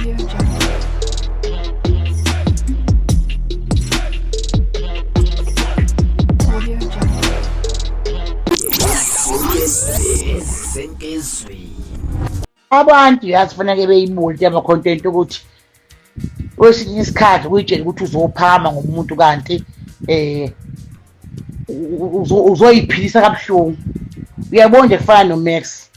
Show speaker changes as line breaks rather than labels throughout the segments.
Audio Jungle. Audio Jungle.
Abantu yazi fanele beyibulti ama-content ukuthi kwesinye isikhathi uyitshele ukuthi uzophakama ngomuntu kanti eh uzoyiphilisa kabuhlungu. Uyabona nje kufana noMax.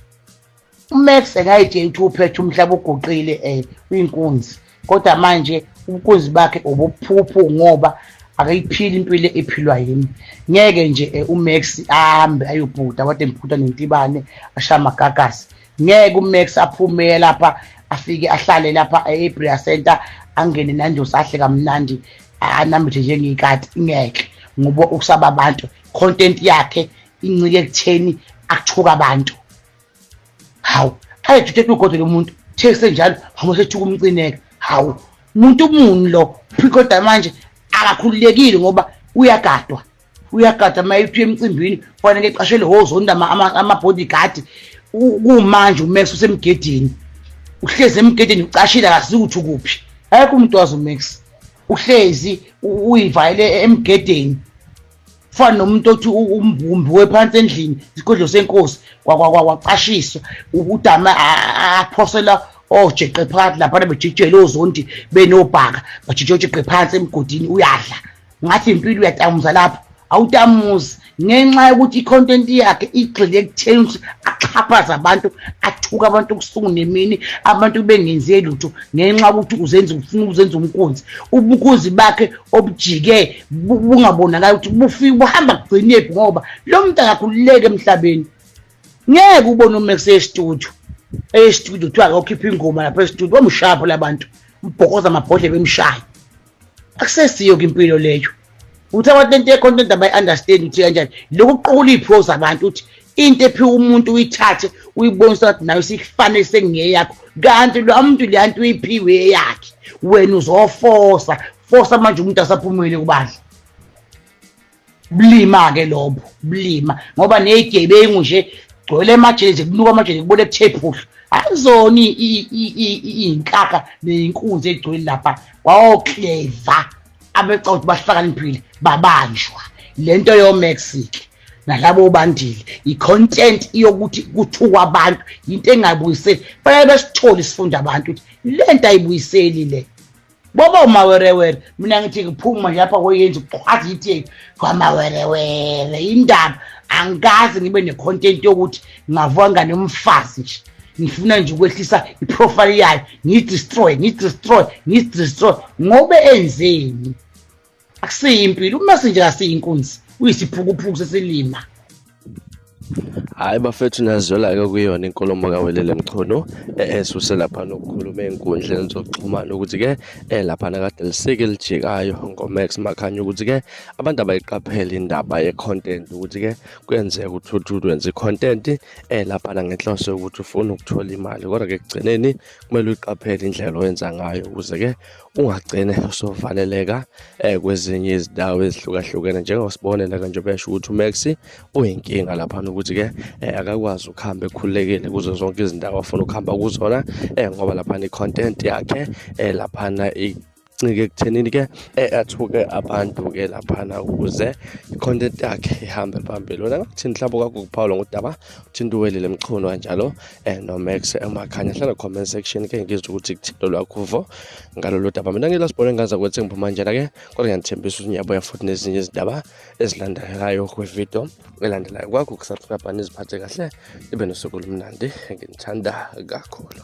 UMax engayitshela ukuthi uphethe umhlaba oguqile uyinkunzi, kodwa manje ubunkunzi bakhe ubuphuphu ngoba akayiphili impilo ephilwa yimi. Ngeke nje uMax ahambe ayobhuda kodwa embhuda nentibane ashaya amagagasi. Ngeke uMax aphume lapha afike ahlale lapha eBria Center angene nandosi ahle kamnandi anambithe njengekati, ngeke, ngoba ukusaba abantu. Content yakhe incike ekutheni athuka abantu. Hawu, ayejuthe ugodo lo muntu senjalo hamo sethuka umcineka. Hawu, umuntu muni lo? Kodwa manje akakhululekile ngoba uyagadwa. Uyagadwa uma ethiwe emcimbini kufanele eqashelwe hozonda ama-bodyguard. Kumanje uMax usemgedeni, uhlezi emgedeni ucashile akazi ukuthi ukuphi. Akekho umuntu wazi uMax, uhlezi uyivayele emgedeni. Fana nomuntu othi umbumbi wephansi endlini isigodlo senkosi kwacashiswa udama aphosela ojeqe phakathi laphana bejijele ozondi benobhaka bajije ojeqe phansi emgodini uyadla. Ngathi impilo uyatamuza lapho, awutamuzi ngenxa yokuthi i-content yakhe igxile ekutheni ukuthi axhaphaze abantu, athuke abantu kusuku nemini, abantu bengenzi lutho ngenxa yokuthi uzenza ufuna ukuzenza umkunzi. Ubunkunzi bakhe obujike bungabonakali ukuthi bufika buhamba kugcinephi ngoba lo muntu akakhululeki emhlabeni. Ngeke ubone uMax e-studio, e-studio kuthiwa akakhiphe ingoma lapha e-studio, bamshaya phela abantu, mbhokoza amabhodlela bemshaya. Akusesiyo ke impilo leyo. Uthi abantu lento ye-content abayi-understand ukuthi kanjani lokhu kuqukula iy'phiwo zabantu, ukuthi into ephiwa umuntu uyithathe uyibonise ukuthi nayo sikufanele sengiyeyakho, kanti lo muntu leya nto uyiphiwe eyakhe, wena uzofosa fosa manje umuntu asaphumile kubandla. Bulima-ke lobo bulima, ngoba ney'gebengu nje gcwele emajele nje, kunuka amajele kubona kuthe phuhlu. Akuzona iy'nkakha ney'nkunzi ey'gcwele lapha, kwawokleva abeca ukuthi bahlakaniphile babanjwa. Lento yoMax-ke nalabo bandile i-content yokuthi kuthukwa abantu, into engabuyiseli. Fanele besithole isifundo abantu ukuthi lento ayibuyiseli le. Boba umawerewere, mina ngithi ngiphuma nje lapha koyenza ukuqhwaza ithi kwamawerewere indaba. Angikaze ngibe ne-content yokuthi ngavuka ngane umfazi nje, ngifuna nje ukwehlisa i-profile yayo, ngiyi-destroy ngiyi-destroy ngiyi-destroy ngobe enzeni. Akusiyo impilo uma sinje, asiyinkunzi, uyisiphukuphuku sesilima.
Hhayi bafethu, niyazwela-ke kuyona inkulumo kaWelele Mchunu esuse laphana ukukhuluma ey'nkundleni zokuxhumana ukuthi-ke laphana kade lisike lijikayo ngoMax Makhanya, ukuthi-ke abantu abayiqaphele indaba ye-content, ukuthi-ke kuyenzeka ukuthi uthi wenza i-content laphana ngenhloso yokuthi ufuna ukuthola imali, kodwa-ke ekugcineni kumele uyiqaphele indlela oyenza ngayo ukuze-ke ungagcine usuvaleleka kwezinye izindawo ezihlukahlukene. Njengosibonela-ke nje besho ukuthi uMax uyinkinga laphana, ukuthi-ke akakwazi ukuhamba ekhululekile kuzo zonke izindawo afuna ukuhamba kuzona, ngoba laphana i-content yakhe laphana incike ekuthenini-ke athuke abantu-ke laphana ukuze i-content yakhe ihambe phambili. Wena ngakuthini mhlawumbe kwakho ukuphawula ngodaba uthinta uWelile Mchunu kanjalo noMax Emakhanya? Hlala comment section ke ngizwe ukuthi kuthini lwakho uvo ngalolu daba. Mina ngilasibona engaza kwethi ngiphuma njena-ke, kodwa ngiyanithembisa ukuthi ngiyabuya futhi nezinye izindaba ezilandelayo kwividiyo elandelayo. Kwakho ukusubscribe, niziphathe kahle, nibe nosuku olumnandi, nginithanda kakhulu.